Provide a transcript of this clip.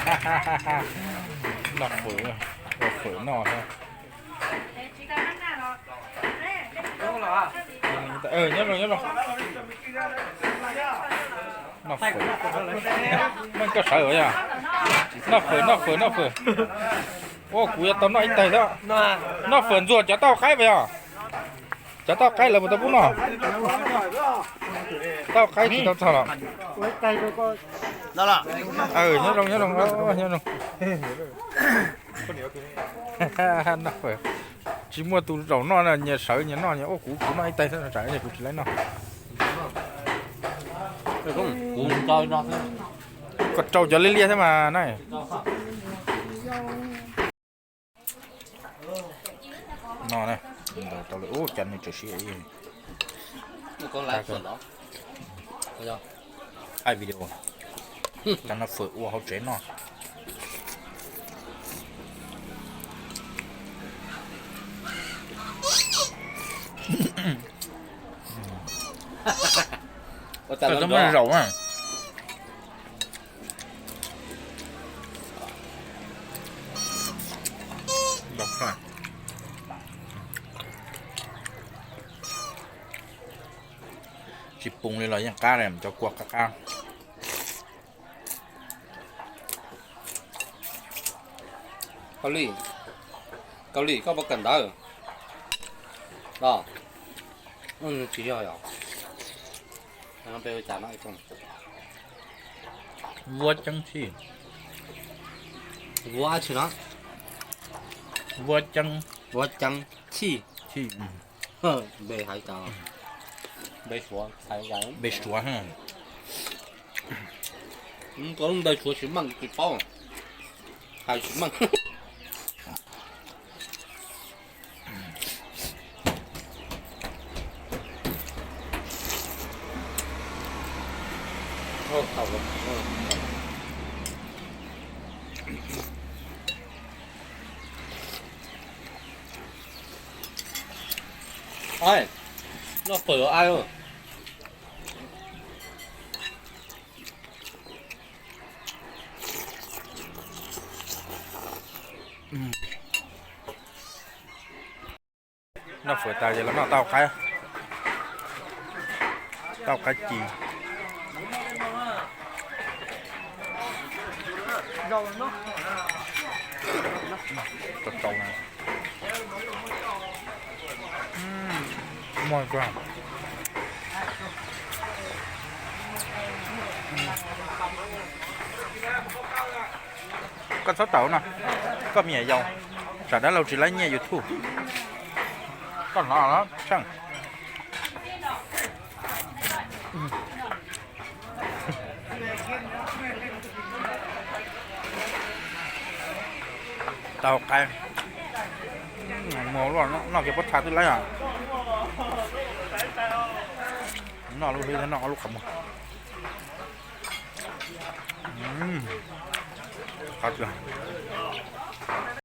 Noj fawm, ua fawm noj thiab. Nyob zoo, nyob zoo. Noj fawm, muaj koj sawv yog. Noj fawm, noj fawm, noj fawm. Ua kuv yuav tau noj ib tais thiab. Noj fawm ntxuag cov tauj qaib pas yog? Cov tauj qaib lawv puas tau pub noj? Tauj qaib tsis tau txog los? Nyob zoo, nyob zoo, nyob zoo. Noj fawm. Tsis muaj tus zaum noj, nyias sawv nyias noj, nyias ua kuv, kuv noj ib tais xwb, tsam kuv tsis laib noj. Koj rau cov liab liab thiab mas na. No na, ntawd tau lawm, ub, cas nws tseem siav ib. Ai video, cas no fawm ua hauv tsev no. Zaum na. Tsis poob li los yeej qab li, cov kua qab qab. Kau Lis, Kau Lis, koj puas kawm ntawv? Los, tsis yog yom. Vuab ceeb tshij. Vuab tshij no. Vuab ceeb. Vuab ceeb tshij. Tshij. Npe hais cas? Npe Suav, npe Suav. Koj lub npe Suav tsis meej tsis paub, hais tsis meej. Noj fawm ai. Noj fawm tas ces los noj tauj qaib, tauj qaib ci. Koj txhob tawm no, koj me nyuam yaus, tsam dab laug tsis laib nyiaj YouTube. Koj hnov los Tsheej? Tau qaib, muag luaj, noj kiag pob txha twb laib os. Noj lub hlwb thiab noj ob lub qhov muag. Qab tiag.